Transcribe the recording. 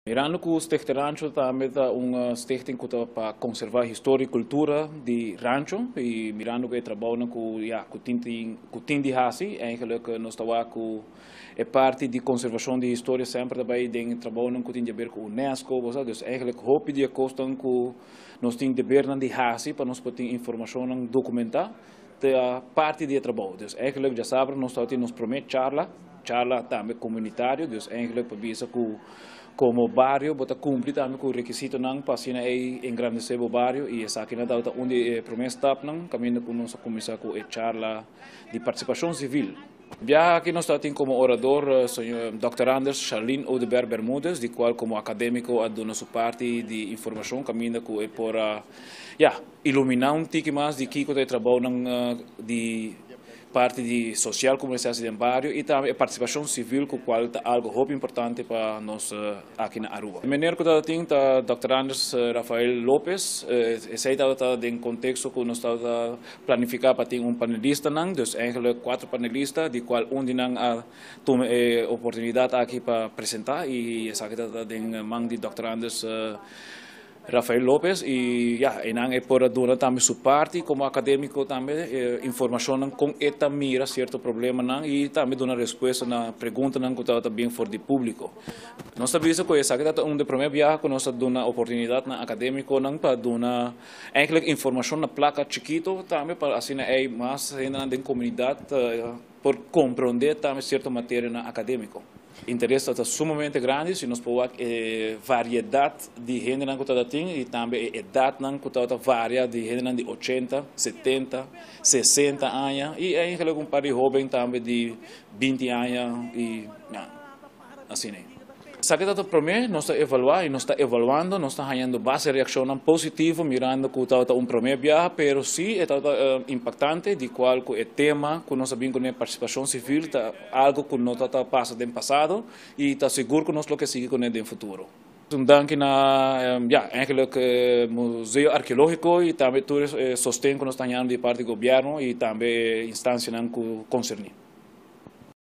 Mirando ku Stichting Rancho tambe ta un stichting ku ta pa konservá historia i kultura di Rancho i mirando ku e trabounan ku ya ku tin ku tin di hasi, eigenlijk nos ta wak ku e parti di konservashon di historia semper ta bai den trabounan ku tin di haber ku UNESCO, bo sa. Dus eigenlijk hopi di e kosnan ku nos tin debernan di hasi pa nos por tin informashonnan dokumentá ta parti di e trabou. Dus eigenlijk djasabra nos tabatin nos promé charla, charla tambe komunitario, dus eigenlijk pa bisa ku komo bario bo ta kumpli tambe ku rekisitonan pa asina ei engrandesé bo bario i esakinan tabata un di e promé stapnan kaminda ku nos a kuminsá ku e charla di partisipashon sivil. Biaha aki nos tabatin komo orador señor Dòkter Anders Charlene Oduber Bermudez di kual komo akadémiko a duna su parti di informashon kaminda ku e por a ya iluminá un tiki mas di kiko ta e trabounan di parti di social ku mester hasi den bario i tambe e partisipashon sivil ku kual ta algo hopi importante pa nos aki na Aruba. E meneer ku tabata tin ta Dòkter Anders Rafael Lopez, esei tabata den konteksto ku nos tabata planifiká pa tin un panelistanan, dus eigenlijk kuater panelista di kual un di nan a tuma e oportunidat aki pa presentá i esaki tabata den man di Dòkter Anders Rafael Lopez i ya, einan e por a duna tambe su parti komo akadémiko tambe informashonnan kon e ta mira sierto problemanan i tambe duna respuesta na preguntanan ku tabata bin for di públiko. Nos ta bisa ku esaki ta un di promé biaha ku nos ta duna oportunidat na akadémikonan pa duna eigenlijk informashon na plaka chikito tambe pa asina ei mas hendenan den komunidat por komprondé tambe sierto materianan akadémiko. Interes ta sumamente grandi si nos por wak e variedat di hendenan ku ta tin i tambe e edatnan ku ta varia di hendenan di 80, 70, 60 aña i eigenlijk un par di hóben tambe di 20 aña i ya, asina. Esaki ta promé, nos ta evaluá i nos ta evaluando, nos ta hañando base reakshonnan positivo mirando ku tabata un promé biaha, pero sí e tabata impaktante di kual ku e tema ku nos a bin kuné, partisipashon sivil, ta algo ku no tabata pasa den pasado i ta sigur ku nos lo ke sigui kuné den futuro. Un danki na ya eigenlijk Museo Arkeológiko i tambe tur e sosten ku nos ta hañando di parti di gobièrnu i tambe e instansianan ku konserní.